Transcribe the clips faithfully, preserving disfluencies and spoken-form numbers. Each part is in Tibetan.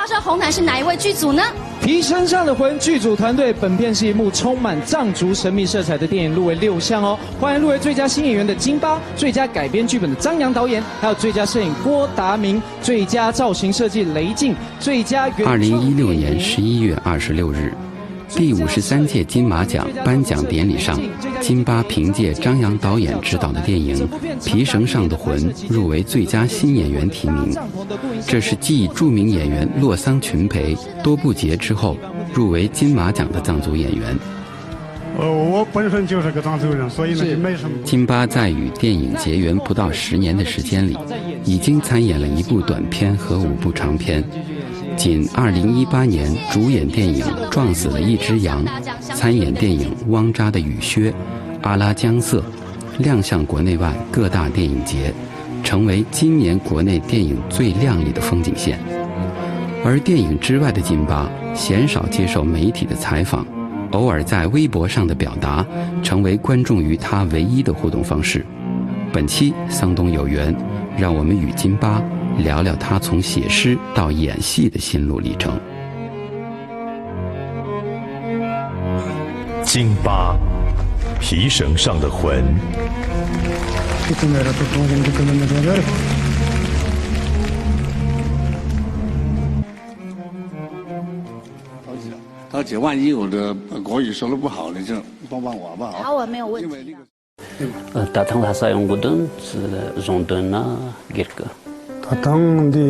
《大山红毯》是哪一位剧组呢？《皮绳上的魂》剧组团队，本片是一部充满藏族神秘色彩的电影，入围六项哦。欢迎入围最佳新演员的金巴、最佳改编剧本的张扬导演，还有最佳摄影郭达明、最佳造型设计雷静、最佳原创电影。二零一六年十一月二十六日，第五十三届金马奖颁奖典礼上，金巴凭借张扬导演执导的电影《皮绳上的魂》入围最佳新演员提名。这是继著名演员洛桑群培、多布杰之后，入围金马奖的藏族演员。呃，我本身就是个藏族人，所以呢，是。就没什么。金巴在与电影结缘不到十年的时间里，已经参演了一部短片和五部长片。仅二零一八年，主演电影《撞死了一只羊》，参演电影《汪渣的雨靴》、《阿拉姜色》，亮相国内外各大电影节，成为今年国内电影最亮丽的风景线。而电影之外的金巴，鲜少接受媒体的采访，偶尔在微博上的表达，成为观众与他唯一的互动方式。本期《桑东有缘》，让我们与金巴聊聊他从写诗到演戏的心路历程。金巴，《皮绳上的魂》。 ད་ཅི་万一我的国语说得不好呢，就帮帮我吧。好，我没有问题的。因为那个 ད་ཐེངས་ལྷ་ས་ཡོང་དགོས་དོན་གཞུང་དོན་ན་སྒེར་གི། ད་ཐེངས་འདི་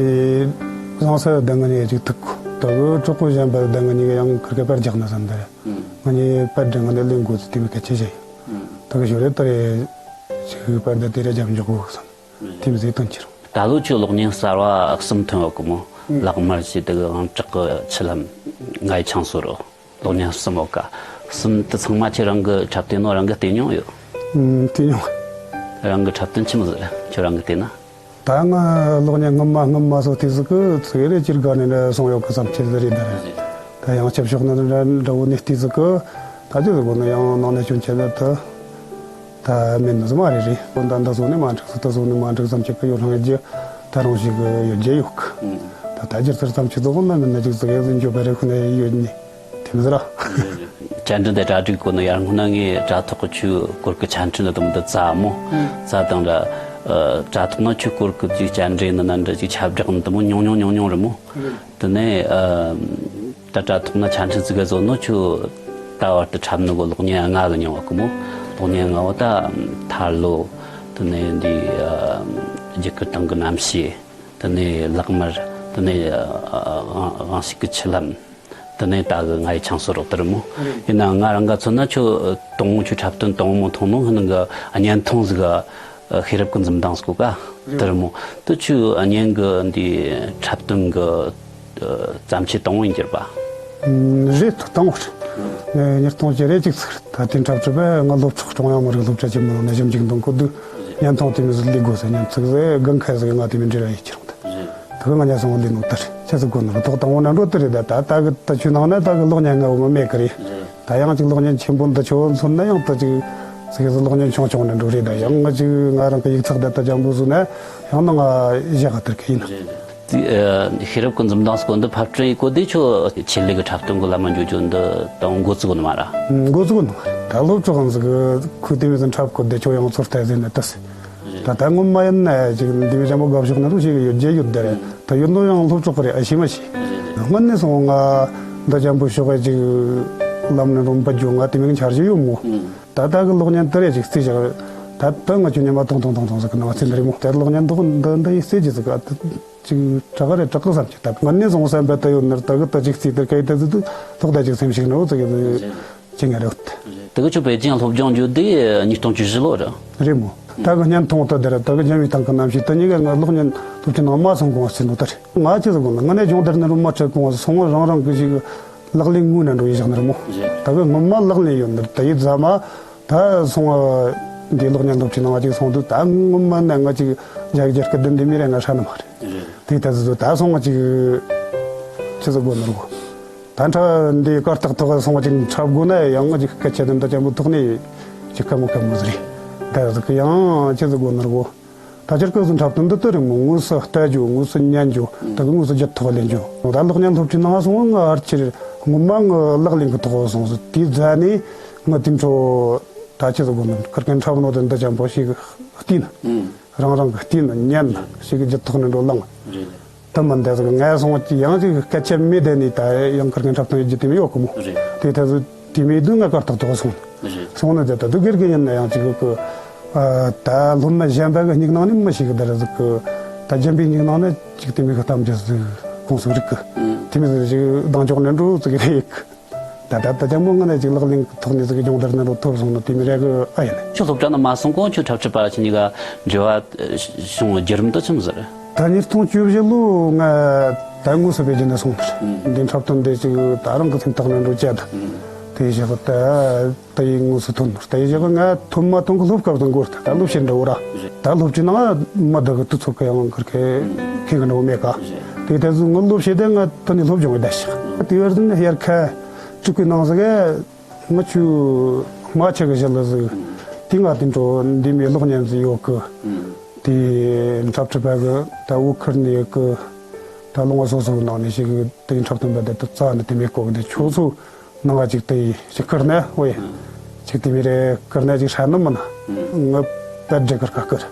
བཟང་ས་ཡོད་ད་ང་གཉིས་ཅིག་ཐུག་གོ། ད་གི་གྲོགས་པོ་གཞན་པ་ད་ང་གཉིས་ཀ་ཡང་ཁིར་ཀ་པར་རྒྱག་ན་བསམ་ད། ང་གཉིས་པར་འདྲ་ང་ནས་ལེན་དགོས་ཚུལ་དེ་མི་སྐད་ཆ་བཤད་ཡོད། ད་གི་ཞོར་ལས་ད་རེ་ཅིག་པར་འདི་དེ་རེ་རྒྱབ་འཇོག་དགོས་བསམ། དེ་མི་ཟེར་དོན་ཅི་རུང་། ད་ལོ་ཁྱོད་གློག་བརྙན་གསར་བ་གསུམ་ཐོན་ཡོད་གི་མོ། ལག་དམར་ཞེས་དེ་གི་དབང་གྲགས་གི་ཆུ་ལྷམ། ངའི་ཆང་སོ་རོ། གློག་བརྙན་གསུམ་ཡོད་ཀ། གསུམ་དུ་ཚང་མ་ཁྱེད་རང་གི་འཁྲབ་སྟོན་ནོ་རང་གི་བལྟས་མྱོང་ཡོད། ཨུམ། བལྟས་མྱོང་། རང་གི་འཁྲབ་སྟོན་ཆི་མོ་ཟིག་རེད་ཁྱོད་རང་གི་བལྟས་ན། ད་ང་གློག་བརྙན་སྔོན་མ་སྔོན་མ་སོ་དེ་ཟིག་གི་ཚིག་རེ་ཅིར་དགའ་ནས་འདྲ་སོང་ཡོད་གི་བསམ་ཁྱེད་ཟིག་རེད་འདྲ་རེད། ད་ཡང་ཆབ་ཤོག་ནི་འདྲ་འདྲ་བོ་ནས་དེ་ཟིག་གི་ད་ཅི་ཟིག་གོ་ནི་ཡང་ནང་ནས་ཁྱོད་ཁྱེད་ད་ད། ད་མེད་ནི་ཟིག་མ་རེད་རེད། འོ་ད་འདི་སོང་ནས་མ་འགྲིག་ཟིག་ད་སོང་ནས་མ་འགྲིག་བསམ་ཁྱེད་གི་ཡོད་རང་རྒྱུ་ད་རང་ཞིག་གི་ཡོད་རྒྱུ་ཡོད་གི། ད་ད་ཅིར་ཚར་བསམ་ཁྱེད་ཚོ་གོ་ན་མེད་ན་ཅིག་ཟིག་ཡོད་ཟིག་འཇོག་པ་རེད་ཁོ་ན་ཡོད་ནི། དེ་མི་ཟེར་ར། བཅར་འདྲི་འདི་གྲ་སྒྲིག་གོ་ནོ་ཡར་སྔོན་ན་ངས་དྲ་ཐོག་གི་ཆུ་སྐོར་གི་ཆ་འཕྲིན་འདི་དང་འདི་བཙལ་མོ། བཙལ་དང་འདྲ། དྲ་ཐོག་ན་ཆུ་སྐོར་གི་ཅིག་བཅར་འདྲི་ནི་ན་འདྲ་ཅིག་ཁྱབ་བསྒྲགས་ནི་དེ་མོ་ཉུང་ཉུང་ཉུང་ཉུང་རེད་མོ། དེ་ནས་ད་དྲ་ཐོག་ན་ཆ་འཕྲིན་ཅིག་ག་བཟོ་ནོ་ཆུ་ད་བར་དུ་འཁྲབ་ནི་གོ་གློག་བརྙན་ལྔ་གི་མྱོང་བ་གི་མོ། གློག་བརྙན་ལྔ་བོ་ད་ཐར་ལོ། དེ་ནས་འདི་རྒྱུ་སྐར་སྟེང་གི་གནམ་གཤིས། དེ་ནས་ལག་དམར། དེ་ནས་དབང་ཕྱུག་གི་ཆུ་ལྷམ། དེ་ནས་ད་གི་ང་ཡི་ཆང་སོ་རོག་དེ་རེད་མོ། ཡིན་ན་ང་རང་ག་མཚོན་ན་ཁྱོད་དང་བོ་ཁྱོད་འཁྲབ་སྟོན་དང་བོ་མཐོང་ནོ་ཧི་ནང་གི་བརྙན་ཐུང་ཟིག་ག་ཤེས་རབ་ཀྱི་འཛུམ་མདངས་སྐོ་ག་དེ་རེད་མོ། དེ་ཁྱོད་བརྙན་གི་འདི་འཁྲབ་སྟོན་གི་བརྩམས་ཆོས་དང་བོ་ཡིན་གྱི་རེད་པ། རེད་དང་བོ་རེད། ཉིས་སྟོང་བཅུ་རེ་གཅིག་ཚིག་རེད། ད་དེ་འཁྲབ་ཁྲིད་པས་ང་སློབ་གྲོགས་ཀྲུང་དབྱང་མི་རིགས་སློབ་གྲྭ་ཆེན་མོ་ནང་ནས་ཞིབ་འཇུག་འདོན་གོ་དུས་བརྙན་ཐུང་དེ་མི་ཟིག་ལས་དགོས་ཟེར་བརྙན་ཚིག་ཟེར་དགུན་ཁ་ཟིག་ང་དེ་མི་འབྲེལ་བ་ཡིན་ཁྱེད་རང་དེ། ད་གི་ང་ཉལ་སོང་བ་ལས་ནོ་ད་རེད། ཁྱེད་ཚོ་དགོས་ནོ་རེད། ཐོག་དང་བོ་ནས་འགྲོ་དེ་རེད། ད་ད་ད་གི་ད་ཆུ་ནང་ན་ད་གི་གློག་བརྙན་ལྔ་བོ་མ་མེད་གི་རེད། ད་ཡང་ཅིག་གློག་བརྙན་ཆེན་པོ་འདི་ཆོ་མཚོན་ན་ཡང་ད་ཅིག་ཟིག་གི་གློག་བརྙན་ཆུང་ཆུང་ནས་འགྲོ་རེད། ད་ཡང་ང་ཅིག་ང་རང་གི་ཡིག་ཚགས་བསྡད་ད་འཇམ་པོ་བཟོ་ན་ཡང་ན་ང་བཞག་ག་དེར་གི་ཡིན། དེ་ཤེས་རབ་ཀྱི་འཛུམ་མདངས་སྐོར་འདི་ཕབ་སྐྲུན་ཡེ་གོ་དེ་ཆོ་ཆེད་ལས་ཀྱི་འཁྲབ་སྟོན་གི་ལམ་མ་འཇུག་རྒྱུ་འདི་དང་འགོ་བཙུགས་གོ་ནི་མ་ར། འགོ་བཙུགས་གོ་ནི་མ་ར། ད་སློབ་གྲོགས་ཟིག་གི་ཁུ་དེ་མི་ཟིག་འཁྲབ་གོ་དེ་ཆོ་ཡང་ཚོར་ལྟ་ཟིན་ནི་ད་སི། ད་ད་སྔོན་མ་ཡིན་ན་ཅིག་འདི་མི་འཇམ་པོ་དགའ་ཕྱོགས་ནི་རུ་ཞིག་ཡོད་རྒྱུ་ཡོད་དེ་རེད། ད་ཡོད་ནོ་ཡང་སློབ་གྲོགས་གི་རེད། ཨ་ཤེས་མ་ཤེས། སྔོན་ནས་སོང་ང་འདི་འཇམ་པོ་ཕྱོགས་གི་ཅིག་ལམ་ནས་རུམ་པ་རྒྱུ་ང་དེ་མི་འཆར་གཞི་ཡོད་མོ། ད་ད་གི་གློག་བརྙན་དེ་རེད་ཅིག་རྩིས་བཞག་ད་ད་ང་ཁྱོད་ཉི་མ་ཐུང་ཐུང་ཐུང་ཐུང་ཟིག་གི་ནང་རྩིས་འདི་རེད་མོ། དེར་གློག་བརྙན་འདུག་འདི་འདི་ཡི་རྩིས་ཀྱི་ཟིག་ཨ་ད་ཅིག་དྲག་གི་རེད་དྲག་གི་བསམ་གྱི། ད་ང་ནས་བཟུང་བསམ་པ་ད་ཡོད་ནར་ད་གི་ད་ཅིག་རྩིས་དེར་སྐད་ད་ཟིག་ཏུ་ཐོག་ད་ཅིག་སེམས་ཤིག་ནོ་ཟིག་གི་ཅི་ང་རེད། ད་གི་ཆུ་པེ་ཅིང་སློབ་སྦྱོང་རྒྱུ་དེ་ཉིས་སྟོང་བཅུ་བཞི་ལོ་རེད། རེད་མོ། ད་གི་བརྙན་ཐུང་ད་དེ་རེད། ད་གི་རྒྱང་བའི་སྟེང་གི་གནམ་གཤིས་ད་གཉིས་ཀ་ང་གློག་བརྙན་སློབ་ཁྲིད་ནང་མ་སོང་གོང་རྩིས་ནོ་ད་རེད། ང་ཅི་ཟིག་གོ་ན་ང་ནས་སྦྱོང་བརྡར་ནི་རུ་མ་ཁྲིད་གོང་སོང་རང་རང་གི་ཞིག་ལག་ལེན་དངོས་ནས་འགྲོ་ཡི་བཞག་ནི་རེད་མོ། ད་གི་སྔོན་མ་ལག་ལེན་ཡོད་ནི་རེད། ད་ཡི་རྫ་མ་ད་སོང་འདི་གློག་བརྙན་སློབ་ཁྲིད་ནང་ཅིག་སོང་དུས་ད་སྔོན་མ་ནས་ང་ཅིག་རྒྱ་རྒྱ་སྐད་ལྡན་འདི་མི་རེ་ང་ཧྲ་ནི་མ་རེད། དེ་ད་ཟིག་ད་སོང་ང་ཅིག་ཅི་ཟིག་གོ་ནི་རེད་གོ། ད་འཁྲབ་འདི་གར་སྟེགས་ཐོག་སོང་ང་ཅིག་འཁྲབ་དགོས་ན་ཡང་ང་ཅིག་སྐད་ཆ་འདི་འདྲ་ཅན་པོ་ཐོག་ནས་ཅིག་དཀའ་མོ་དཀའ་མོ་ཟིག་རེད། ད་ཟིག་ཡང་ཅི་ཟིག་གོ་ནི་རེད་གོ། ད་ཆར་སྐབས་སུ་འཁྲབ་སྟོན་འདི་ལྟར་རིང་མོ་དངོས་སུ་ལྟ་རྒྱུ། དངོས་སུ་ཉན་རྒྱུ། ད་གི་དངོས་སུ་རྒྱུ་ཐོག་ལེན་རྒྱུ། ད་གློག་བརྙན་སློབ་ཁྲིད་ནང་སོང་ང་ཕལ་ཆེར་སྔོན་མ་ང་ལག་ལེན་གི་ཐོག་སོང་སོང་། དེའི་རྗེས་ནས་ང་དེ་འཕྲོ་ད་ཅི་ཟིག་དགོས་ནི། ཁིར་ཀའི་འཁྲབ་ནོ་དེ་འདི་ཅན་པོ་ཞིག་བལྟས་ན། རང་རང་གི་བལྟས་ན་ཉན་ན་ཞིག་གི་རྒྱུ་ཐོག་ནས་འགྲོ་ལངས། རེད། དེ་མིན་དེ་ཟིག་ངས་སོང་ཡང་ཅིག་སྐད་ཆ་མེད་དེ་ནས། ད་ཡང་ཁིར་ཀའི་འཁྲབ་སྟོན་རྒྱུ་དེ་མོ་ཡོད་གི་མོ། རེད། དེ་ད་གཟོད་དེ་མོ་དུས་ང་གར་ཐག་ཐོག་སོང་། རེད། སོང་ནི་དེ་ད་དུ་སྒེར་གི་ཡིན་ན་ཡང་ཅིག་གི་ཨ་ད་སློབ་མ་གཞན་པ་གི་སྙིང་ནང་ནས་མི་ཞིག་གི་དེ་ར་ཟིག་གི། ད་རྒན་པའི་སྙིང་ནང་ནས་ཅིག་དེ་མོ་གི་གཏམ་རྒྱུད་ཟིག་གོང་སོང་རིག་གི། དེ་མོ་ཟིག་ཅིག་གདེང་འཇོག་ནས་འགྲོ་ཟིག་གི་རེད་གི། ད་ད་ད་ཅང་མོ་ང་ནས་ཅིག་ལག་ལེན་གི་ཐོག་ནས་ཟིག་གི་སྦྱོང་བརྡར་ནི་རུ་ཐོབ་སོང་ནི་དེ་མོ་རེད་གི། ཨ་ཡིན། ཁྱོད་སློབ་གྲྭ་ནང་མ་སོང་གོང་ཁྱོད་འཁྲབ་ཁྲིད་པ་ཁྱེད་གཉིས་ཀ་འབྲེལ་བ་བྱུང་བའི་བརྒྱུད་རིམ་དེ་ཆི་མོ་ཟིག་རེད། ད་ཉིས་སྟོང་བཅུ་བཞི་ལོ་ང་ད་དངོས་སུ་པེ་ཅིན་ནས་སོང་ནི་རེད། འདི་འཁྲབ་སྟོན་འདི་ཅིག་ད་རང་གི་སེམས་ཐག་ནས་འགྲོ་བྱས་ད། དེ་བཞག་ད་ད་ཡིན་དངོས་སུ་ཐོན་ནི་རེད། ད་ཡིན་བཞག་ང་ཐོན་མ་ཐོན་གི་སློབ་སྐབས་དང་འགོར་ད། ད་སློབ་ཕྱིན་འདྲ་བོ་ར། ད་སློབ་ཁྲིད་ནང་མི་བདག་གི་དུས་ཚོད་གི་ཡང་གི་ཁེ་ཁེ་གི་འདྲ་བོ་མེད་ཀ། དེ་ད་གཟོད་ངའི་སློབ་ཕྱིན་དེ་ང་ཐོན་ནས་སློབ་སྦྱོང་གི་བསྡད་ཤག། དེ་བར་དུ་ནས་དབྱར་ཁ་དྲུག་པའི་ནང་ཟིག་གི། ང་ཆུ་རྨ་ཆུ་གི་ཞལ་ལ་ཟིག། དེ་ང་དེ་འགྲོ་འདི་མོའི་གློག་བརྙན་ཟིག་ཡོད་གི། དེ་འཁྲབ་ཁྲིད་པ་གི་ད་འུ་ཁུར་ནས་གི་ད་ལུང་བ་སོ་སོའི་ནང་ནས་ཞིག་གི་དེ་འཁྲབ་སྟོན་པ་དེ་ད་རྩ་ནས་དེ་མོའི་གོ་གི། འདི་ཁྱོད་ཚོ་ནང་ང་ཅིག་དེ་ཞིག་ཁུར་ནས་འོ་ཡ། ཅིག་དེ་མོ་རེ་ཁུར་ནས་ཅིག་ཧྲ་ནི་མིན་ན། ང་པད་འདྲེ་ཁུར་ཁ་ཁུར།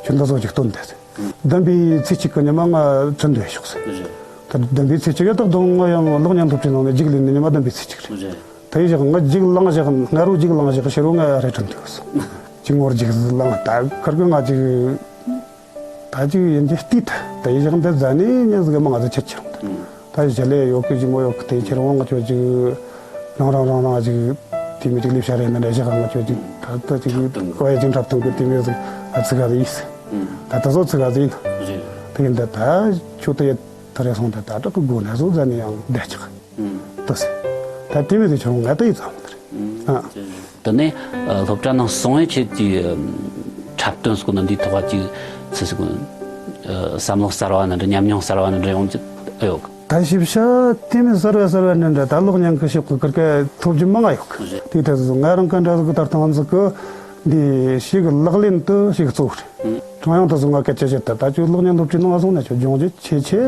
ཁྱོད་འདི་ཚོ་ཅིག་སྟོན་དེ་ཟིག། བདུན་པའི་ཚེས་གཅིག་གི་ཉི་མ་ང་ཁྲིན་ཏུའུ་ཞོག་ཟེར། རེད། ད་བདུན་པའི་ཚེས་གཅིག་ཡ་ཏག་ཏག་ང་ཡང་གློག་བརྙན་སློབ་ཁྲིད་ནང་ནས་རྒྱུགས་ལེན་ནི་ཉི་མ་བདུན་པའི་ཚེས་གཅིག་རེད། རེད། ད་ཡིན་ཞག་ང་རྒྱུགས་བླངས་ཞག་ང་རུ་རྒྱུགས་བླངས་ཞག་ཕྱི་རུ་ང་རེ་ཁྲིན་ཏུའུ་སོང་། ཅིག་ངོར་རྒྱུགས་བླངས་ད་ཁར་གི་ང་ཅིག་ད་ཅིག་ཡིན་གྱི་བལྟས་ད། ད་ཡིན་ཞག་འདི་ཟ་ནས་ཉིན་ཟིག་མ་ང་ཚོ་ཁྱེར་ཁྱེར་འོང་ད། ད་ཞལ་ལས་ཡོད་གི་ཅིག་མོ་ཡོད་གི། དེ་ཁྱེར་འོང་ང་ཚོ་ཅིག་རང་རང་རང་རང་ཅིག་དེ་མོ་ཅིག་ལས་བྱ་རེད་ན་འདྲ་ཞག་ང་ཚོ་ཅིག་ད་ད་ཅིག་འཁྲབ་སྟོན་གི་ཨོ་ཡ་ཅིག་འཁྲབ་སྟོན་གི་དེ་མོ་ཟིག་ཨ་ཚིག་ག་ཟིག་ཡིས། ད་ད་ཚོ་ཚིག་ག་ཟིག་ཡིན། རེད། དེ་ཡིན་ད་ད་ཁྱོད་ད་ཡ། ད་རེས་སོང་ད་ད་དྲག་གི་སྒོ་ནས་བཟོ་ཟ་ནས་ཡང་བསྡད་ཆགས། ཨུམ། ལྟོས་སེ། ད་དེ་མི་དེ་ཆུང་ང་ད་ཡི་ཙམ་དེ་རེད། ཨ། དེ་ནས་ཨ་སློབ་གྲྭ་ནང་སོང་བའི་ཆེད་ཀྱི་ཨམ་འཁྲབ་སྟོན་སྐོར་ནི་འདིའི་ཐོག་ཅིག་ཚིག་ཟིག་ཨ་བསམ་བློ་གསར་བ་ནི་འདྲ་ཉམས་མྱོང་གསར་བ་ནི་འདྲ་ཡོང་གི་ཨེ་ཡོད། ད་ཞིབ་ཆ་དེ་མི་གསར་བ་གསར་བ་ནི་འདྲ་ད་གློག་བརྙན་གི་ཞིག་གི་ཁུར་ཀ་ཐོབ་རྒྱུ་མང་ང་ཡོད་གི། དེ་ད་ང་རང་ག་འདྲ་ཟིག་གི་ད་ཐང་ཟིག་གི་འདི་ཞིག་ལག་ལེན་དུ་ཞིག་གཙོ་བོ་རེད། ཁྲང་ཡང་ད་སོང་ང་སྐད་ཆ་བཤད་ད། ད་ཁྱོད་གློག་བརྙན་སློབ་ཁྲིད་ནང་སོང་ན་ཁྱོད་སྦྱོང་རྒྱུ་ཆེ་ཆེ་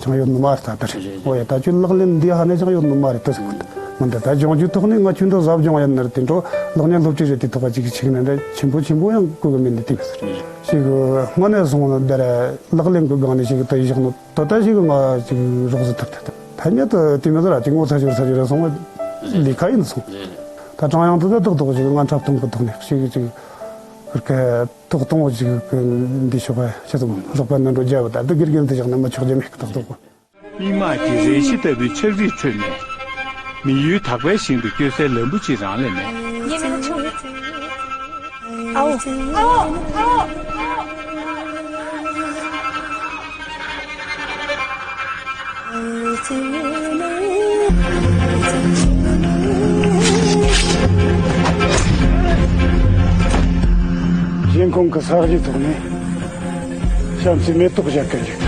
ཅང་ཡོད་ནི་མ་རེད་ད་ད་རེད། རེད། འོ་ཡ་ད་ཁྱོད་ལག་ལེན་འདི་ཧ་ནས་ཅང་ཡོད་ནི་མ་རེད་ད་ཟེར་གི། མི་འདི་ད་སྦྱོང་རྒྱུ་ཐོག་ནས་ང་ཁྱོད་འདི་གཟབ་སྦྱོང་ཡིན་ནི་རེད། དེ་འགྲོ་གློག་བརྙན་སློབ་ཁྲིད་རེད། དེ་ཐོག་ག་ཅིག་ཆིག་ནས་འདྲ་ཆེན་པོ་ཆེན་པོ་ཡང་གོ་གི་མིན་འདི་དེ་མི་ཟེར། ཞིག་གི་སྔོན་ནས་སོང་ན་འདི་ར་ལག་ལེན་གི་སྒང་ནས་ཞིག་གི་ད་ཡི་བཞག་ནོ་ད་ད་ཞིག་གི་ང་ཅིག་རོགས་ཟིག་ཐུབ་ཐུབ་ད་ཉིད་དུ་དེ་མི་ཟེར་ར་ཅིག་ངོ་ཚ་ཞོར་ཚ་ཞོར་སོང་བ་ལས་ཁ་ཡིན་སོང་། ད་ཀྲང་དབྱངས་དེ་ད་ཏག་ཏག་ཞིག་ང་འཁྲབ་སྟོན་གི་ཐོག་ནས་ཞིག་ཅིག་ཁུར་ཀ་ཐོག་གཏོང་བ་ཞིག་འདི་ཤོག་པ་ཤེས་སོང་། རོགས་པ་ནང་འགྲོ་རྒྱབ་ད་འདི་དགེ་རྒན་དེ་བཞག་ན་མི་ཆོག་རྒྱུ་མེད་ཀི་ཏག་ཏག་གོ། སྙིགས་མ་གི་རེ་ཞིག་ལྟ་བུའི་ཆགས་རིས་ཁྲོད་ནས། མི་ཡུལ་དག་པའི་ཞིང་དུ་བསྐྱོད་སའི་ལམ་བུ་ཅིག་རང་ལ་མེད། ངའི་མིང་ཆུང་། ཨའོ། ཨའོ། ཨའོ། གཞན་ཁོང་གི་ས་གཞི་ཐོག་ནས་བྱམས་བརྩེའི་མེ་ཏོག་བཞད་གི་འཇུག་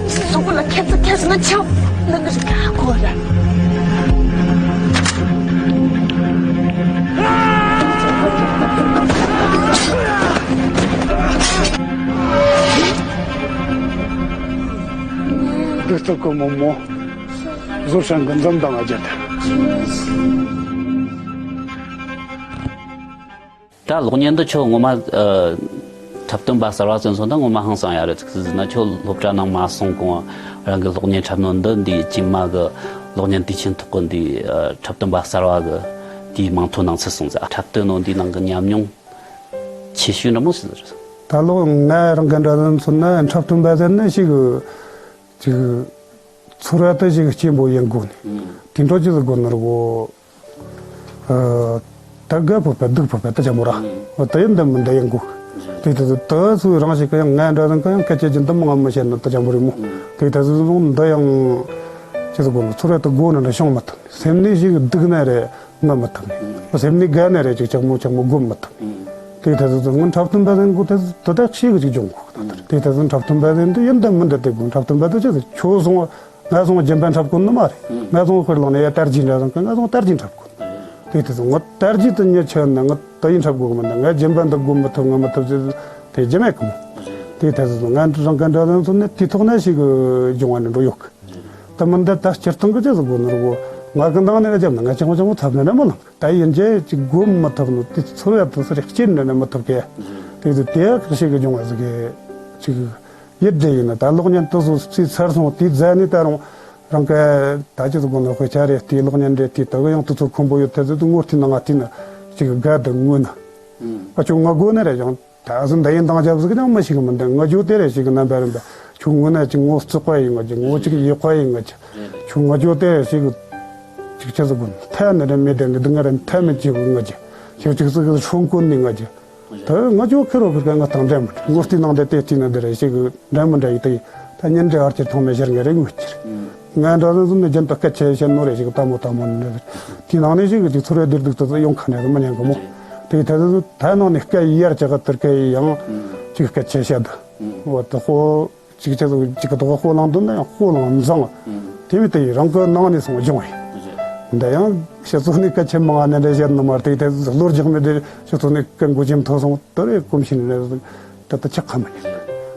གཟུགས་པོ་ལ་ཁྱད་མཚར་ཁྱད་མཚར་ན་ཆགས་ལ་ནི་གོ་ར། འདི་ལྟ་གོ་མོ་མོ་བཟོ་སྲང་གི་འཛམ་དང་ཨ་ཅག་དང་། ད་གློག་བརྙན་འདི་ཁྱོད་ངོ་མ་ཨ་འཁྲབ་སྟོན་པ་གསར་བ་ཚོ་ཚོ་ད་ངོ་མ་ཧང་སང་ཡ་རེད། ཅིག་ཟེར་ན་ཁྱོད་སློབ་གྲྭ་ནང་མ་སོང་གོང་རང་གི་གློག་བརྙན་འཁྲབ་ནོ་འདི་འདི་ཅིག་མ་གི་གློག་བརྙན་དུས་ཆེན་ཐོག་གི་འདི་ཨ་འཁྲབ་སྟོན་པ་གསར་བ་གི་དེའི་མིང་ཐོ་ནང་ཚུད་སོང་ཟེར། འཁྲབ་སྟོན་ནོ་འདི་ནང་གི་ཉམས་མྱོང་ཆེ་ཤོས་འདྲ་མོ་ཟེར། ད་ལོ་ང་རང་གི་འདྲ་མཚོན་ན་འཁྲབ་སྟོན་པ་ཟེར་ན་ཞིག་ཅིག་ཚོར་བ་དེ་ཞིག་སྐྱེན་པོ་ཡིན་དགོས་ནི། དེ་འཕྲོ་ཅི་ཟིག་དགོས་ནི་རེད་གོ། ཨ། ད་དགའ་ཕོད་པ་སྡུག་ཕོད་པ་ད་ཅང་མོ་ར། ཨ། ད་ཡིན་ད་མིན་ད་ཡིན་དགོས། དེ་ད་ད་ཚོའི་རང་ཞིག་གི་ཡང་ང་འདྲ་ཟིན་གི་ཡང་སྐད་ཆ་ཅི་འདི་མང་མི་བཤད་ན་ད་ཅང་མོ་རེད་མོ། དེ་ད་ཚོ་འདི་ཡང་ཅི་ཟིག་དགོས་ནི་ཚོར་བ་དེ་དགོས་ནི་འདྲ་བྱུང་མ་ཐུབ་ནི། སེམས་ནས་ཞིག་སྡུག་ན་རེད་ང་མི་ཐུབ་ནི། སེམས་ནས་དགའ་ན་རེད་ཅིག་ཅག་མོ་ཅག་མོ་སྒོམ་མི་ཐུབ་ནི། དེ་ཐད་ཚོ་ང་འཁྲབ་སྟོན་པ་ཟེར་གོ་དེ་དེ་དག་ཤེས་གི་ཅིག་སྦྱོང་གོ། དེ་ཐད་ཚོ་འཁྲབ་སྟོན་པ་ཟེར་འདི་ཡིན་དང་མིན་དང་དེ་གོ། འཁྲབ་སྟོན་པ་དེ་ཅི་ཟེར་ཁྱོད་སོང་ང་སོང་རྒྱན་པ་འཁྲབ་གོ་ནི་མ་རེད། ང་སོང་དཔེར་བླངས་ནས་ཡ་དར་རྒྱས་འདྲ་ཟེར་གི་ང་སོང་དར་རྒྱས་འཁྲབ་གོ། དེ་ཐད་ཚོ་ང་དར་རྒྱས་དུ་ཉེ་ཆེ་ན་ང་དེ་ཡིན་འཁྲབ་གོ་གི་མིན་ད། ང་རྒྱན་པ་འདི་གོ་མི་ཐུབ་ང་མི་ཐུབ་ཟེར་དེ་རྒྱུ་མེད་གི་མོ། དེ་ཐད་ཚོ་ང་རང་གི་འདྲ་ཟེར་ཚོ་ནི་དེ་ཐོག་ན་ཞིག་སྦྱོང་བ་ནི་འགྲོ་ཡོད་གི། ད་མི་འདི་ད་སྤྱིར་བཏང་གི་ཅི་ཟེར་གོ་ནོ་ར་གོ། ང་གི་ནང་ནས་རྒྱབ་ན་ང་ཅང་ཅང་ཐབས་ནི་ར་མི་ལང་། ད་ཡིན་རྒྱུ་ཅིག་སྒོམ་མི་ཐུབ་ནོ་དེ་ཚོར་བ་དེ་སུ་རེ་སྐྱེས་ནི་ནི་མི་ཐུབ་གི། དེ་དུས་དེ་ཁ་ཤས་ཀྱི་སྦྱོང་བ་ཟིག་གི་ཅིག་ཡིད་བདེ་ཡིན་ན་ད་གློག་བརྙན་དེ་ཚོ་རྩིས་ཚར་སོང་དེ་རྫ་ནས་ད་རུང་རང་ག་ད་ཅི་ཟིག་དགོས་ནོ་དཔེ་ཆ་རེ་བལྟས་གློག་བརྙན་རེ་བལྟས་ད་གི་ཡང་དུས་ཚོད་ཁོམ་པོ་ཡོད་དེ་ཚོ་དུ་ངོ་བལྟས་ན་ང་བལྟས་ན་ཅིག་དགའ་དང་ངུ་ན། ཨ་ཅོ་ང་དགོས་ནི་རེད་ཡང་། ད་གཟོད་འདི་ཡིན་དང་རྒྱབ་ཟིག་ཀྱང་མི་ཤེས་གི་མི་འདུག་ངུ་རྒྱུ་དེ་རེ་ཞིག་གི་རྣམ་པ་རིམ་པ། ཁྱོད་ངུ་ན་ཅིག་ངོ་བརྩེགས་པ་ཡིན་ངུ་རྒྱུ། ངོ་ཅིག་ཡེག་པ་ཡིན་ངུ་རྒྱུ། ཁྱོད་ངུ་རྒྱུ་དེ་རེ་ཞིག་གི་ཅིག་ཆི་ཟིག་དགོས་ཐལ་ནི་རེ་མེད་དེ་ནི་སྡུག་བསྔལ་རེ་ཐལ་མེད་ཅིག་ངུ་རྒྱུ། ཁྱོད་ཅིག་ཟིག་གི་ཧྲོན་གོན་ནི་ངུ་རྒྱུ། ད་ངུ་རྒྱུ་ཁེར་རོ་ཁེར་ག་ངུ་སྟངས་འདྲ་མི་འདྲ། ངོ་བལྟས་ནང་དེ་དེ་བལྟས་ན་འདི་རེ་ཞིག་གི་འདྲ་མི་འདྲ་ཡིན་ད་ཡིན། ད་ཉིན་འདྲ་བར་གྱི་ཐོག་མེད་ཞར་ངེ་རེ་ངུ་རྒྱུ། ང་འདྲ་ཟིག་ཟིག་ནི་རྒྱུན་དུ་སྐད་ཆ་བཤད་ནོ་རེ་ཞིག་ལྟད་མོ་ལྟད་མོ་ནི་རེ། དེའི་ནང་ནས་ཞིག་གི་ཅིག་ཚོར་བའི་བདེ་སྡུག་དེ་ཚོ་ཡོང་ཁ་ནས་མི་ཉན་གི་མོ། དེ་ཐད་དུ་ད་ནང་ནས་སྐད་ཡར་ཅག་གི་དེར་སྐད་ཡང་ཅིག་སྐད་ཆ་བཤད་དུ། འོ་དེ་ཧོ་ཅིག་ཅི་ཟིག་ཅིག་གི་དོག་ཧོ་ལང་དུ་ན་ཡང་ཧོ་ལང་མཛངས། དེ་བས་དེ་ཡི་རང་གི་ནང་ནས་སོང་སྦྱོང་བས། འདི་ཡང་ཤི་ཚོ་ནས་སྐད་ཆ་མང་ནས་འདྲ་བཤད་ནི་མ་རེད། དེ་ལོ་རྒྱག་མི་དེ་ཤི་ཚོ་ནས་སྐད་མགོ་ཆེན་མཐོ་སོང་དེ་རེ་གོམས་ཤིང་ནས་དེ་ད་ཆགས་ཁ་མི་ཉན།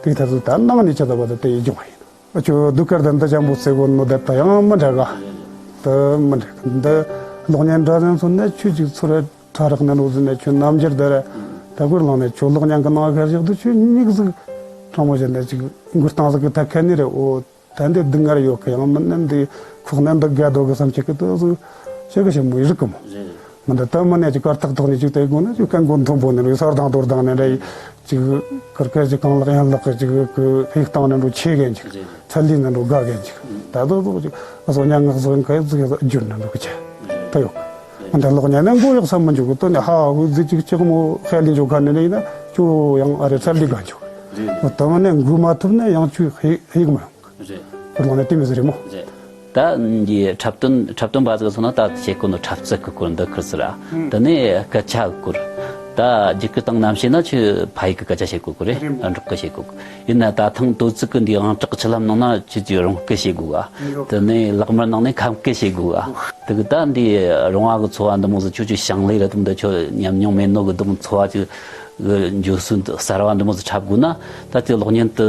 དེ་ཐད་དུ་ད་ནང་ནས་ཅི་ད་བ་དེ་དེ་ཡི་སྦྱོང་བས། ཨ་ཅོ་ཟློས་གར་དང་འདི་ཅན་པོ་ཟེར་གོ་ནོ་དེ་ད་ཡང་མི་འདྲ་ག་དེ་མི་འདྲ་ག་འདི་གློག་བརྙན་འདྲ་ཟིག་སོང་ན་ཁྱོད་ཅིག་ཚོར་བ་ཕྲ་རགས་ནས་འགྲོ་ཟིན་ན་ཁྱོད་རྣམ་འགྱུར་དེ་ར་ད་གོར་ལངས་ནས་ཁྱོད་གློག་བརྙན་གི་ནང་ཁར་བཞག་དུས་ཁྱོད་མིག་ཟིག་དྲང་མོ་བྱས་ན་ཅིག་འགུལ་སྟངས་ཟིག་གི་ཐད་ཁ་ནི་རེད། འོ་ད་འདི་སྡུག་བསྔལ་ཡོད་གི་ཡང་མིན་ན་འདི་ཁོག་ན་འདི་དགའ་འདོད་གི་བསམ་ཁྱེད་ཀྱི་དེ་ཟིག་ཞེ་གི་ཞེ་མོ་ཡི་རིག་གི་མོ། མི་འདི་ལྟ་མི་ནས་ཅིག་གར་ཐག་ཐག་ནས་ཅིག་ལྟ་དགོས་ན་ཅིག་སྐད་མགོ་མཐོན་པོ་ནས་རེད། སོར་ལྡང་དོར་ལྡང་ནས་རེད། ཅིག་ཀིར་ཀིར་ཅིག་རྐང་ལག་ཡན་ལག་གི་ཅིག་གི་ཡིག་སྟེང་ནས་འགྲོ་ཆེ་གན་ཅིག་ཚད་ལས་ནས་འགྲོ་དགའ་གན་ཅིག་ད་དོ་དོ་ཅིག་ཨ་སོ་ཉ་ངག་སོ་གན་ཅིག་བསྒྱུར་ནས་འགྲོ་གི་ཆེ་ད་ཡོད། ཨ་འདི་ལོག་ཉན་ནས་མགོ་གཡོག་ས་མི་འཇུག་གི་དོ་ནས་ཧ་འུ་ཟི་ཅིག་ཅིག་མོ་ཧེ་ལི་འཇུག་ག་ནས་ནས་ཡིན་ན་ཅོ་ཡང་ཨ་རེ་ཚད་ལས་ག་འཇུག་ཨ་ད་མ་ནས་འགུལ་མ་ཐུབ་ན་ཡང་ཅུ་ཧེ་ཧེ་གི་མ་ཡོང་། རེད། ཁོ་རང་ནས་དེ་མི་ཟེར་རེད་མོ། རེད། ད་འདི་འཁྲབ་སྟོན་འཁྲབ་སྟོན་པ་ཟིག་སོང་ན་ད་བྱེད་དགོས་ནོ་འཁྲབ་ཚིག་གི་སྐོར་འདི་ཁུར་ཟེར་ར། ཨང་། དེ་ནས་སྐད་ཆ་གི་སྐོར། ད་རྒྱུད་སྐུད་དང་རྣམ་ཤེས་ན་ཁྱོད་ཕ་ཡུལ་གི་སྐད་ཆ་བཤད་དགོས་གི་རེད། རེད་མོ། འབྲོག་སྐད་བཤད་དགོས་གི། ཡིན་ན་ད་ཐེངས་དོ་ཚིག་གི་འདི་ཨང་གྲགས་ཀྱི་ཆུ་ལྷམ་ནང་ན་ཁྱོད་ཀྱིས་རོང་སྐད་བཤད་དགོས་ག་ཡོད། དེ་ནས་ལག་དམར་ནང་ནས་ཁམས་སྐད་བཤད་དགོས་ག་དེ་གི་ད་འདི་རོང་བ་གི་འཚོ་བ་འདི་མོ་ཟིག་ཁྱོད་ཀྱི་ཞིང་ལས་རེད་དམ་འདི་ཁྱོད་ཉམས་མྱོང་མེད་ནོ་གི་དུང་འཚོ་བ་ཅིག་གི་འགྱོ་སྲོལ་གསར་བ་འདི་མོ་ཟིག་འཁྲབ་དགོས་ན་ད་དེ་གློག་བརྙན་དུ་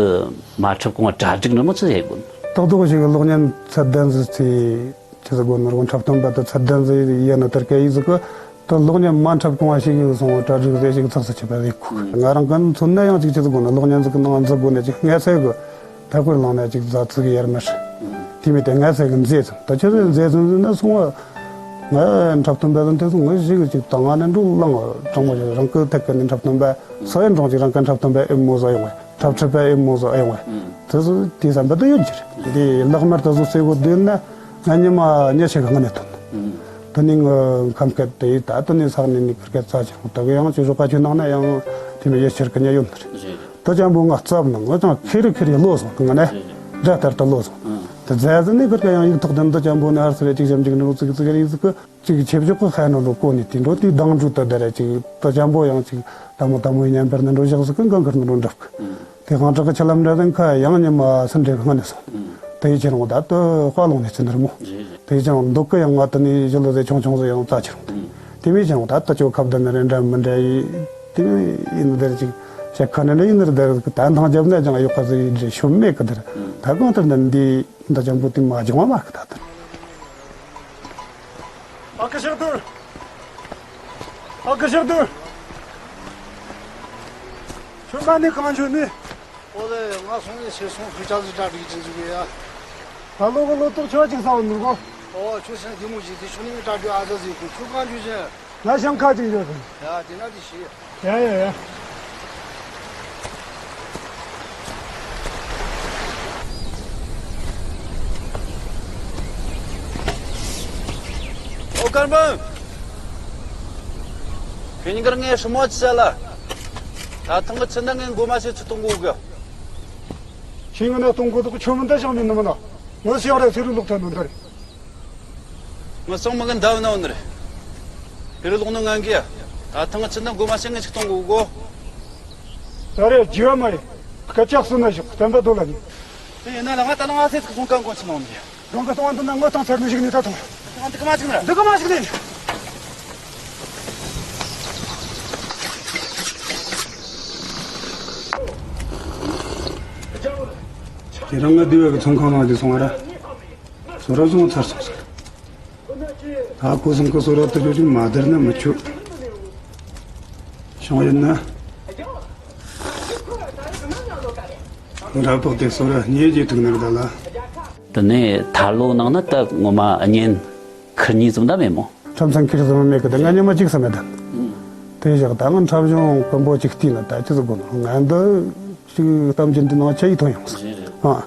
མ་འཁྲབ་གོང་བ་གྲ་སྒྲིག་འདྲ་མོ་ཅི་ཡེད་དགོས། ཏག་ཏག་ཞིག་གློག་བརྙན་ཚད་ལྡན་ཟིག་ཚེ་ཅི་ཟིག་དགོས་ནོ་རོང་འཁྲབ་སྟོན་པ་དུ་ཚད་ལྡན་ཟིག་ཡིན་ནོ་དེར་སྐད་ཡིག་ཟིག་གི་ད་གློག་བརྙན་མ་འཁྲབ་གོང་བ་ཞིག་ཡིག་སོང་བ་གྲ་སྒྲིག་ཟེ་ཞིག་ཚགས་སུ་ཆུད་པ་རེད་ཁུག་ང་རང་གི་མཚོན་ན་ཡང་ཅིག་ཅི་ཟིག་དགོས་ན་གློག་བརྙན་ཟིག་གི་ནང་འཛུལ་དགོས་ན་ཅིག་ངལ་གསོ་གི་ད་ཁོར་ལངས་ན་ཅིག་རྫ་ཚིག་ཡར་མར། དེ་མིན་དེ་ངལ་གསོ་གི་མཛེས་ཙམ་ད་ཆི་ཟིག་མཛེས་ཙམ་ཟིན་ན་སོང་བ། ང་འཁྲབ་སྟོན་པ་ཟིན་དེ་སོང་ངས་ཞིག་ཅིག་དང་ང་ནི་འགྲོ་ལངས་དྲང་མོ་ཞིག་རང་གི་ཐད་ཀ་ནས་འཁྲབ་སྟོན་པ་སོ་ཡན་གྲོང་ཅིག་རང་གི་འཁྲབ་སྟོན་པ་ཨེ་མོ་ཟ་ཡོང་བས། འཁྲབ་ཁྲིད་པ་ཨེ་མོ་ཟ་ཨེ་ཡོང་བས། དེ་ཚོ་དེ་བསམ་པ་དུ་ཡོད་ཀྱི་རེད། དེ་ལག་དམར་དུ་བཟོ་སྲོལ་གོ་བསྡད་ན་ང་ཉི་མ་ཉི་ཤུ་གི་སྔ་ནས་ཐོན། དེ་ནས་ངི་ཁམས་སྐད་དེ་ད་དེ་ནས་ས་གནས་ནས་ཁུར་སྐད་རྩ་ཆེན་པོ་དག་ཡང་ཅིག་རོགས་པ་ཁྱོད་ནང་ན་ཡང་དེ་མི་ཡེ་ཤར་གི་ཉ་ཡོད་ནི་རེད། དེ་ཅན་པོ་ང་རྩབ་ན་ང་ཅང་ཁེ་རི་ཁེ་རི་ལོ་སོང་ང་ནས་དགྲ་ལྟར་དུ་ལོ་སོང་། དེ་རྫ་ཟི་ནས་ཁུར་སྐད་ཡང་ཡིག་ཐོག་དེ་འདི་ཅན་པོ་ནས་ཨར་སི་རེ་ཅིག་ཞབས་འཇུག་ནི་རུ་ཙིག་ཙིག་རེ་ཡིག་ཙིག་གི་ཅིག་ཆེ་བཞག་གི་ཧ་ནོ་རུ་གོ་ནི་དེ་འགྲོ་དེ་དང་འགྲོ་ད་ད་ར་ཅིག་ད་ཅམ་པོ་ཡང་ཅིག་ད་མོ་ད་མོའི་ཉམས་པར་ནི་འགྲོ་བཞག་ཟིག་གི་འགང་ཁར་ནི་འགྲོ་འགྲབ་གི། དེ་ཧང་ཀྲག་གི་ཆ་ལམ་འདྲ་དང་ཁ་ཡང་ཉི་མ་སུན་འདྲེ་གི་སྔ་ནས་སོང་། དེ་ཡི་ཕྱིར་འོང་ད་དུ་དཔའ་ལོང་ནས་ཚིན་ནི་ར་མོ། དེ་ཡི་ཕྱིར་འོང་འདུག་གི་ཡང་ང་དུ་ནི་ཞི་ལོ་ཟེ་ཆུང་ཆུང་ཟེ་ཡང་རྩ་ཆེར་འོང་། དེ་མི་ཕྱིར་འོང་ད་དུ་ཅོ་ཁབ་ད་ནི་རེ་འདྲ་མི་འདྲ་ཡི་དེ་མི་ཡིན་ནི་དེར་ཅིག་བཤད་ཁ་ནི་འདྲ་ཡིན་ནི་ར་དེར་ད་འདང་རྒྱབ་ན་ཅང་གཡོག་ཁ་ཟེ་ཡི་འདྲེ་ཤོམ་མེད་གི་དེར་ད་གང་ལྟར་ན་འདི་ད་ཅམ་པོ་དེ་མ་སྦྱང་བ་མ་གི་ད་དུ། ཨ་ཀི་ཤར་དུར། ཨ་ཀི་ཤར་དུར། ཁྱོད་མ་ནི་གང་བྱོས་ནི། ཨོ་ལེ། ང་སོང་ནས་ཕྱིར་སོང་ཁུ་ཅག་ཟིག་གྲ་སྒྲིག་ཅིག་ཟིག་ཡ། ད་ལོ་གི་ལོ་ཏོག་ཆོག་ཅིག་ས་བ་ནུར་གོ། ཨོ་ཁྱོད་སེམས་བདེ་མོ་ཞིག་དེ་ཆུ་ནི་གྲ་སྒྲིག་ཨ་ཟ་ཟིག་གོ། ཁྱོད་གང་བྱོས་ཟེར། ང་ཤང་ཁ་ཅིག་ཡོད་ཟིན། ཡ་དེ་ན་དེ་ཤི། ཡ་ཡ་ཡ། ཨོ་ཀར་འབུམ། ཁྱེད་གཉིས་ཀར་ངས་སྲུ་མོ་ཅི་བྱ་ལ། ད་ཐེངས་གི་ཚེ་ན་ངས་མགོ་མ་ཤེས་ཚུལ་གཏོང་དགོས་གི། ཁྱེད་ངོ་ན་གཏོང་དགོས་དུ་ཆོ་མི་འདའ་ཞང་མིན་ནི་མ་ན། ངོ་ཤེས་ར་ཚེ་རུ་ལོག་ཐལ་ནོ་འདར། ང་སང་མ་གི་འདའ་བ་ན་འོ་ནི་རེད། ཕེ་རི་ལོག་ནོ་ང་གི་ཡ། ད་ཐང་ཆུ་ནི་མགོ་མ་ཞིག་ངས་ཅིག་གཏོང་དགོས་གོ། ད་རེ་རྒྱུ་བ་མ་རེད། སྐད་ཆ་གསུང་ན་ཞོག་བསྟན་པ་རྡོ་ལ་ཉོན། དེ་ཡིན་ན་ལ་ང་ད་ལ་ང་ཚེ་ཚིག་སོང་གང་གོ་ཆུ་ནང་ནས། རང་གི་གཏོང་བ་འདི་ན་ངོ་ཐང་ཚར་ནི་ཞིག་ནས་ད་ཐོང་། ང་འདི་ག་མ་ཅིག་ནི་ར། འདི་ག་མ་ཞིག་ནས། དེ་རང་ང་འདི་བས་ཀྱི་ཚོང་ཁང་ནང་དེ་སོང་བ་ར། སོ་ར་སོང་ཚར་སོང་ཟེར། ད་ཁོ་སང་ཁོ་སོ་ར་དུ་ཆོ་ཆུ་མ་བདར་ན་མི་ཆོག་བྱུང་ཡིན་ན། ར་ཕོག་དེ་སོ་ར་ཉེ་རྗེས་ཐུག་ནར་ད་ལ། དེ་ནས་ཐར་ལོ་ནང་ན་ད་ངོ་མ་གཉེན་ཁུར་གཉིས་ཙམ་ད་མེད་མོ། ཁྲམ་ཚང་ཁིར་ཙམ་མེད་གི་ད་ང་ཉི་མ་གཅིག་ཙམ་མེད་ད། དེ་བཞག་ད་ང་འཁྲབ་གཞུང་དཀོན་པོ་གཅིག་བལྟས་ན་ད་ཅི་ཟིག་དགོ་ནོ་ང་འདི་ཅིག་གཏམ་རྒྱུད་འདི་ནང་ཆ་ཡི་ཐོན་ཡོང་ཟིག་ཨ།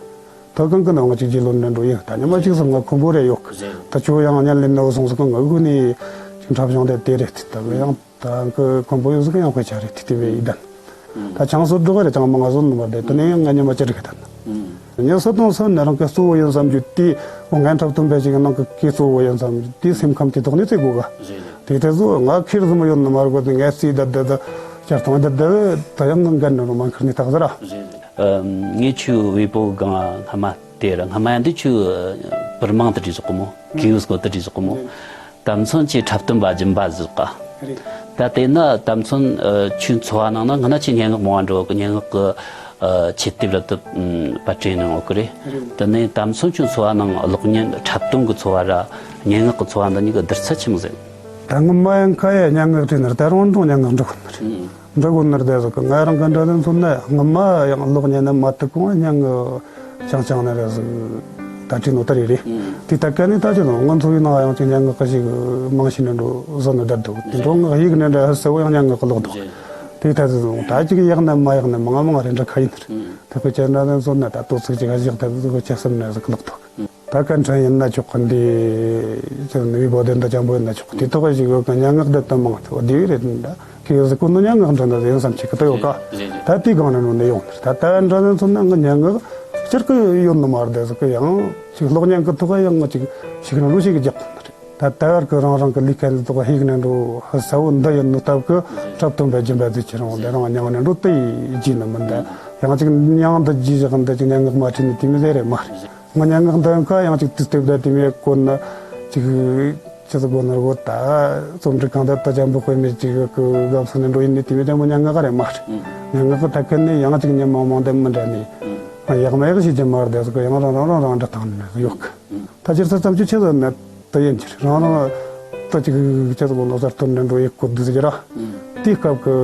ད་གང་གི་ནང་ང་ཅིག་རྗེས་ལོ་འདྲ་འགྲོ་ཡིན་ད་ཉི་མ་གཅིག་ཙམ་ང་ཁོམ་པོ་རེ་ཡོད་གི་ད་ཁྱོད་ཡང་ཉན་ལེན་ནོ་སོང་ཟིག་ང་སྒུག་ནས་ཅིག་འཁྲབ་གཞུང་དེ་དེ་རེད་ད་ཡང་། ད་ཁོ་ཁོམ་པོ་ཡོད་ཟིག་ཡང་དཔེ་ཆ་རེད་དེ་དེ་བས་ཡིན་ད། ད་ཆང་སོར་འགྲོ་གི་རེད་ཅང་མང་ང་བཟོ་ནི་མ་རེད་དེ་ནས་ཡང་ང་ཉི་མ་ཅི་རིག་ད། ཉི་སོ་དང་སོ་ནི་རང་གི་གཙོ་བོ་ཡིན་བསམ་རྒྱུ་དེ་འོ་ངན་འཁྲབ་སྟོན་པ་ཞིག་ནང་གི་གི་གཙོ་བོ་ཡིན་བསམ་རྒྱུ་དེ་སེམས་ཁམས་དེ་ཐོག་ནས་བརྩི་དགོས་ག་དེ་དེ་ཚོ་ང་ཁེར་ཟིག་མ་ཡོད་ནི་མ་རེད་གོ་དེ་ངས་རྩིས་ད་ད་ད་བསྐྱར་གཏོང་ད་ད་ད་ཡང་ང་འགན་ནི་རུ་མ་འཁུར་ནས་ཐག་ཟེར་ར། ངས་ཆུ་བེ་པོ་གང་སྔ་མ་དེ་ར་སྔ་མ་ཡང་འདི་ཆུ་བུར་མང་དུ་བྲིས་སོག་གི་མོ་གིའུ་སྐོར་དུ་བྲིས་སོག་གི་མོ། དམ་ཚོན་གྱི་འཁྲབ་སྟོན་པ་སྦྱིན་པ་བཞི་ཀ། རེད། ད་དེ་ན་དམ་ཚོན་ཨ་ཆུ་འཚོ་བ་ནང་ན་སྔ་ན་ཆུ་སྙན་ངག་མང་བ་འགྲོ་གི་སྙན་ངག་གི་ཨ་ཆེད་དེབ་རབ་ཏུ་ཨམ་པར་སྐྲུན་གནང་ཡོད་གི་རེད། རེད། དེ་ནས་དམ་ཚོན་ཆུ་འཚོ་བ་ནང་གློག་བརྙན་འཁྲབ་སྟོན་གི་འཚོ་བ་ར་སྙན་ངག་གི་འཚོ་བ་འདི་གཉིས་ཀྱི་བསྡུར་ཚད་ཆི་མོ་ཟིག་ད་སྔོན་མ་ཡང་ཁ་ཡ་སྙན་ངག་བྲིས་ནི་རེད་ད་རུང་འགྲོ་སྙན་ངག་འབྲི་གི་ནི་རེད། ཨུམ། འབྲི་གོ་ནི་རེད་ཟེར་གི་ང་རང་གི་འདྲ་ལན་མཚོན་ན་སྔོན་མ་ཡང་གློག་བརྙན་ནི་མ་ཐུག་གོང་སྙན་ངག་ཅང་ཅང་ནི་རེད་ཟེར་ད་བྲིས་ནོ་ད་རེད་རེད། ཨུམ། དེ་ད་ག་ནི་ད་ཅི་ནོ་ང་ཚོའི་ནང་ཡང་ཅིག་སྙན་ངག་གི་ཞིག་མང་ཤས་ནི་འགྲོ་བཟོ་ནི་བསྡད་འདུག་དེ་འགྲོ་ངག་ཡིག་ནི་འདྲ་ཧ་གསལ་བོ་ཡང་སྙན་ངག་གི་ལོག་འདུག་དེ་ད་ཅི་ནོ་ད་ཅིག་ཡག་ནི་མ་ཡག་ནི་མང་མང་རེ་འདྲ་ཁ་ཡིན་ནི་རེད། ཨུམ། ད་ཁོ་ཁྱེད་འདྲ་ལན་མཚོན་ན་ད་ཏོ་ཚིག་ཅིག་ཧ་ཞིག་ད་ཁོ་ཁྱེད་སེམས་ནི་ཟིག་ལོག་འདུག་ད་བཀའ་འཕྲིན་ཡིན་ན་ཆོག་གི་འདི་ཅི་ནུས་པ་དེ་འདྲ་ཅང་པོ་ཡིན་ན་ཆོག་གི་དེ་ཐོག་ཞིག་ཡོད་གི་སྙན་ངག་འདི་ལྟ་མང་ཐོག་བདེ་བའི་རེད་འདྲ་གི་ཡོད་ཟེར་ཁོ་ནི་སྙན་ངག་འདྲ་འདྲ་ཡིན་བསམ་ཆེ་གི་ད་ཡོད་ག་རེད་རེད། ད་དེའི་སྒང་ནས་ནོ་ནི་ཡོང་ནི་ད་ད་འདྲ་ནས་མཚོན་ན་ང་སྙན་ངག་སྤྱིར་གི་ཡོད་ནི་མ་རེད་ཟེར་གི་ཡང་ཅིག་གློག་བརྙན་གི་ཐོག་ཡང་ང་ཅིག་ཞིག་རང་ལུགས་ཤིག་གི་རྒྱག་གི་ནི་རེད། ད་ད་བར་གི་རང་རང་གི་ལས་ཀ་འདི་ཐོག་ཧིག་ནས་འགྲོ་ཧ་ས་བོ་འདི་ཡིན་ནོ་སྟབས་གི་འཁྲབ་སྟོན་པའི་སྦྱིན་པ་འདི་ཁྱེད་རང་འདི་རང་མྱང་ནས་འགྲོ་དེ་ཡི་རྗེས་ནི་མི་འདའ་ཡང་ཅིག་མྱང་འདི་རྗེས་བཞག་འདི་ཅིག་སྙན་ངག་མ་བྲིས་ནི་དེ་མི་ཟེར་རེད་མ་རེད། ང་སྙན་ངག་འདི་ཁ་ཡང་ཅིག་དུས་དེབ་ད་དེ་མི་གོ་ན་ཅིག་ཅི་ཟིག་གོ་ན་རོ་ད་རྩོམ་སྒྲིག་གང་ད་ད་ཅམ་པོ་དཔེ་མེད་ཅིག་གི་དགའ་བསུ་ནས་འགྲོ་ཡིན་ནི་དེ་མི་ཅམ་པོ་སྙན་ངག་རེད་མ་རེད། སྙན་ངག་གི་ཐད་ཀ་ནས་ཡང་ཅིག་ཉམས་མང་མང་དེ་མི་འདྲ་ནི་ཡག་མ་ཡག་ཞིག་ཅི་མ་རེད་ཟེར་གི་ཡང་རང་རང་རང་རང་འདྲ་བཏང་ནས་ཡོད་གི་ད་ཅིག་ས་ཙམ་ཅིག་ཆེ་ཟེར་ན་ད་ཡིན་ཅིག་རང་རང་ད་ཅིག་ཅི་ཟིག་གོ་ན་གསར་གཏོད་འདྲ་འགྲོ་ཡི་གོ་འདི་ཟེར་གི་ར། དེའི་སྐབས་ཀྱི་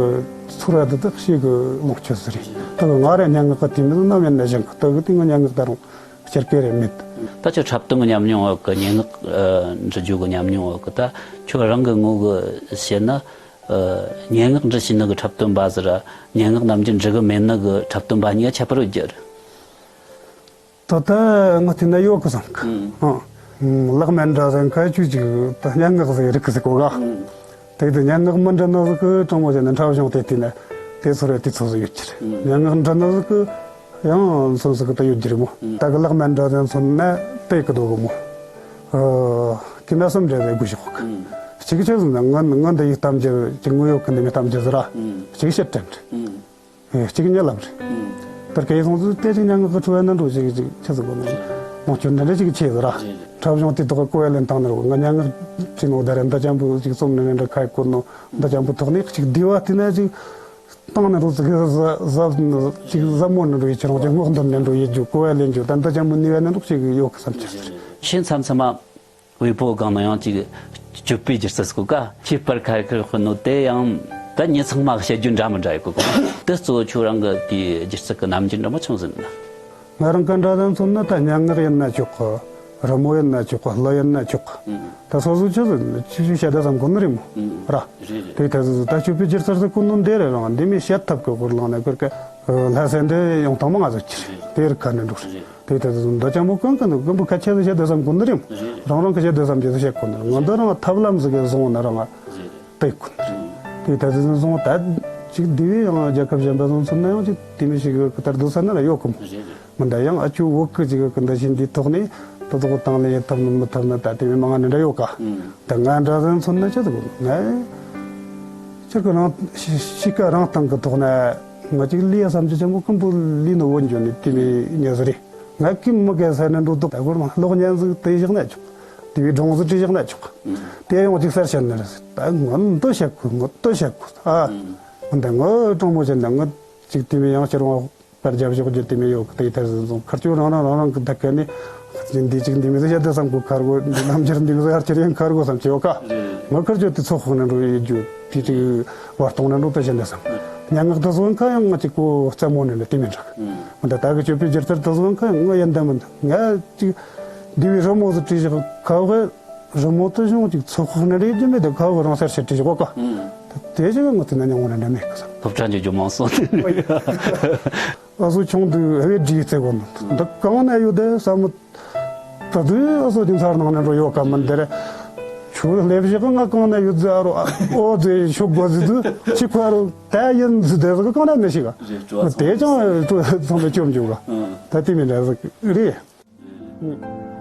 ཚོར་བ་འདི་དག་ཤེས་གི་ལོངས་སྤྱོད་ཟེར་རེད། ད་གི་ང་རེ་སྙན་ངག་གི་དེ་མི་ནམ་ཡིན་ན་བཞེངས་གི་ད་གི་དེ་ང་སྙན་ངག་ད་རུང་སྤྱིར་སྐད་རེ་མེད། ད་ཁྱོད་འཁྲབ་སྟོན་གི་ཉམས་མྱོང་འོག་གི་སྙན་ངག་ཨ་འབྲི་རྒྱུ་གི་ཉམས་མྱོང་འོག་གི་ད་ཁྱོད་རང་གི་ངོ་གི་བཤད་ན་ཨ་སྙན་ངག་འབྲི་ཤེས་ནི་གི་འཁྲབ་སྟོན་པ་ཟེར་ར་སྙན་ངག་ནམ་རྒྱུན་འབྲི་གི་མེད་ནི་གི་འཁྲབ་སྟོན་པ་གཉིས་ཀ་ཁྱད་པར་ཡོད་རྒྱུ་རེད། ད་ལྟ་ང་དེ་ན་ཡོད་གི་བསམ་གི་ཨང་། ལག་མེད་འདྲ་ཟེར་ཁ་ཆུ་ཅིག་ད་སྙན་ངག་ཟེར་རིག་གི་ཟེར་གོ་ག་ཨང་། དེ་དུ་སྙན་ངག་མི་འདྲ་ན་ཟིག་གི་དྲང་མོ་བྱས་ན་འཁྲབ་གཞུང་དེ་དེ་ན་དེ་ཚོ་རེད་དེ་ཚོ་ཟིག་ཡོད་ཀྱི་རེད། ཨང་། སྙན་ངག་འདྲ་ན་ཟིག་གི་ཡང་མཚོན་ཟིག་གི་ད་ཡོད་ཀྱི་རེད་མོ། ཨང་། ད་གི་ལག་མེད་འདྲ་ཟེར་མཚོན་ན་དེ་གི་དོ་གི་མོ། ཨ་གི་ན་སུམ་འདྲ་ཟེར་དགོས་ཤོག་གི་ཨང་། གཅིག་ཆེ་ཟིག་ན་ང་ང་འདི་ཡི་གཏམ་རྒྱུད་ཅིག་དངོས་ཡོད་གི་འདི་མི་གཏམ་རྒྱུད་ཟིག་ར། ཨང་། གཅིག་བཤད་དྲན་རེད། ཨང་། ཨེ་གཅིག་ཉལ་ལམ་རེད། ཨང་། དེར་སྐད་སོང་ཚུལ་དེ་ཅིག་སྙན་ངག་གི་ཁྲོད་ན་འགྲོ་ཅིག་ཅིག་ཆི་ཟིག་གོ་ནོ། ལོངས་སྤྱོད་འདྲ་འདྲ་ཅིག་ཆེ་ཟིག་ར། རེད་རེད། འཁྲབ་གཞུང་དེ་དག་གི་གོ་བ་ལེན་སྟངས་ནི་རེད། ང་སྙན་ངག་བྲིས་ནོ་ད་རེད་འདི་ཅམ་པོ་ཅིག་རྩོམ་ནི་ནི་འདྲ་ཁ་ཡི་བཀོད་ནོ་འདི་ཅམ་པོ་ཐོག་ནས་ཅིག་བསྡུས་པ་དེ་ན་ཅིག་བཏང་ནི་རུ་ཟིག་ཟ་ཟ་ཅིག་ཟབ་མོ་ནི་རུ་ཡི་ཁྱེད་རང་ཅིག་སྔོག་འདོན་ནི་རུ་ཡི་རྒྱུ་གོ་བ་ལེན་རྒྱུ་ད་འདི་ཅམ་པོ་ནུས་པ་ནི་རུ་ཅིག་ཡོད་གི་བསམ་ཆ་ཟེར། ཤིན་མཚམས་མཚམས་མ། ཝེ་པོ་སྒང་ན་ཡང་ཅིག་སྤྱོད་པའི་སྒྱུ་རྩལ་སྐོར་ཀ་ཁྱད་པར་ཁ་ཁར་དཔེར་ནོ་དེ་ཡང་ད་མྱི་ཚང་མ་བཤད་རྒྱུ་འདྲ་མི་འདྲ་ཡི་གོ་གོ་དེ་གཙོ་བོ་ཁྱོད་རང་གི་དེའི་སྒྱུ་རྩལ་གི་རྣམ་འགྱུར་འདྲ་མོ་ཆུང་ཟིན་ན། ང་རང་གི་འདྲ་དང་མཚོན་ན་ད་སྙན་ངག་ཡིན་ན་ཆོག་གི་རི་མོ་ཡིན་ན་ཆོག་གི་གླུ་ཡིན་ན་ཆོག་གི་ད་སོ་སོ་ཆི་ཟིན་ཆི་ཆི་བཤད་ད་བསམ་གོ་ནི་རེད་མོ་ར། རེད་རེད། དེ་ད་ད་སྤྱོད་པའི་སྒྱུ་རྩལ་ཟེར་གོ་ནོ་འདི་རེད་རང་འདི་མི་བཤད་ཐབས་གི་སྐོར་ལངས་ན་ཁུར་གི་ལྷ་སའི་འདི་ཡོང་དང་མ་ང་ཚོ་ཁྱེར་དེ་རུ་ཁ་ནས་འགྲོ་རེད། དེ་ལྟར་དུ་འདོད་ཆེན་པོ་ཀུན་ཀུན་ཏུ་ཀུན་པོ་ཁ་ཆེ་ཟིག་བཤད་དུ་བསམ་ཀུན་ཏུ་རིམ་རང་རང་གི་བཤད་དུ་བསམ་ཅི་ཟིག་བཤད་ཀུན་ཏུ་ང་འདི་རང་ཐབས་ལམ་ཟིག་གི་བཟུང་ན་རང་དེ་ཀུན་ཏུ་དེ་ལྟར་དུ་བཟུང་ད་ཅིག་དེ་བས་ཡང་རྒྱལ་ཁབ་གཞན་པ་བཟུང་ཚུལ་ན་ཡང་ཅིག་དེ་མི་ཞིག་གི་ལྟར་དུ་ས་ན་ཡོད་ཀུན་མི་འདྲ་ཡང་ཨ་ཆུ་བོད་ཀི་ཅིག་གི་འདི་བཞིན་འདི་ཐོག་ནས་དུ་ཐོག་བཏང་ལས་ཐབས་ནི་མི་ཐབས་ན་ད་དེ་བས་མ་ང་ནི་འདྲ་ཡོད་ཀ་ད་ང་འདྲ་ཟིག་མཚོན་ན་ཅི་ཟིག་ང་ དེ་གི་རང་གཤིས་ཀ་རང་སྟེང་གི་ཐོག་ན་ང་ཅིག་ལས་བསམ་རྒྱུ་ཅན་པོ་ཀུན་པོ་ལས་ནི་བོ་འཇོན་ནི་དེ་མོ་ཉེ་ཟི་རེད། ང་གི་མི་གེ་ས་ནས་འགྲོ་འདུག་ད་གོར་མ་ལོག་ཉན་ཟིག་དེ་བཞག་ན་ཆོག་དེ་བའི་སྒྲུང་ཟིག་བྲིས་བཞག་ན་ཆོག་དེ་ཡང་ཅིག་གསར་བཤད་ནི་རེད། ད་ངོ་འདི་བཤད་དགོས། ངོ་དེ་བཤད་དགོས། ཨ། འདི་ངོ་དྲང་མོ་བཤད་ན་ངོ་ཅིག་དེ་མོ་ཡང་ཕྱིར་འོང་པར་རྒྱབ་ཕྱོགས་རྒྱུ་དེ་མོ་ཡོད་གི། དེ་ཐར་ཟིན་སོང་ཁར་ཆོ་རང་རང་རང་རང་གི་ད་ག་ནི་འདི་ཅིག་འདི་མོ་ཟིག་བཤད་དེ་བསམ་གོ་ཁར་གོ། འདི་ནམ་རྒྱུན་འདི་མོ་ཟིག་ཧར་ཆེར་ཡང་ཁར་གོ་བསམ་ཆེ་བ་ཀ། ང་ཁར་ཆོ་དེ་ཚོ་ཁོག་ནས་འགྲོ་ཡི་རྒྱུ་དེ་ཅིག་བར་སྟོང་ནས་འགྲོ་དེ་བཞིན་དེ་བསམ། སྙན་ངག་དེ་ཟོན་ཁ་ཡང་ང་ཅིག་གོ་རྩ་མོ་ནས་ལ་དེ་མོ་འདྲ་གི། འདི་ད་གི་སྤྱོད་པའི་སྒྱུ་རྩལ་དེ་ཟོན་ཁ་ཡང་ང་ཡན་ད་མིན། ང་ཅིག་འདི་བའི་རི་མོ་ཟིག་བྲིས་བཞག་ཁ་བ་རི་མོ་དེ་བྱུང་ཅིག་ཚོགས་ཁག་ནི་རེད་རྒྱུ་མེད། དེ་ཁ་བོ་རང་སར་ཕྱིར་བྲིས་བཞག་གོ་ཀ། ཨུམ། དེ་བཞིན་ངོ་དེ་ན་མྱོང་བ་འདྲ་མེད་གི་བསམ། སློབ་གྲྭ་འཇུག་རྒྱུ་མང་སོང་། ཨ་སོ་ཆུང་དུས་ཨ་བའི་བྲིས་རྩེ་གོ་ནོ་འདི་གང་ན་ཡོད་དེ་བསམ། ད་དུས་ཨ་སོ་དེ་མཚར་སྣང་ནས་འགྲོ་ཡོད་ཀ་མིན་དེ་རེད། ཁྱོད་སླེབས་བཞག་ང་གང་ན་ཡོད་ཟེར་རོ། ཨོ་ཟེར་ཤོག་གོ་ཟེར་དུས་ཁྱི་ཁོ་རོ་ད་ཡིན་ཟེར་དེ་ཟིག་གང་ན་མི་ཤེས་ག། རེད་བྲོ་བ་དེ་ཚང་ཀྱང་ཚང་མ་བཅོམ་འཇུག་ག། ཨུམ། ད་དེ་མིན་འདྲ་ཟིག་རེད།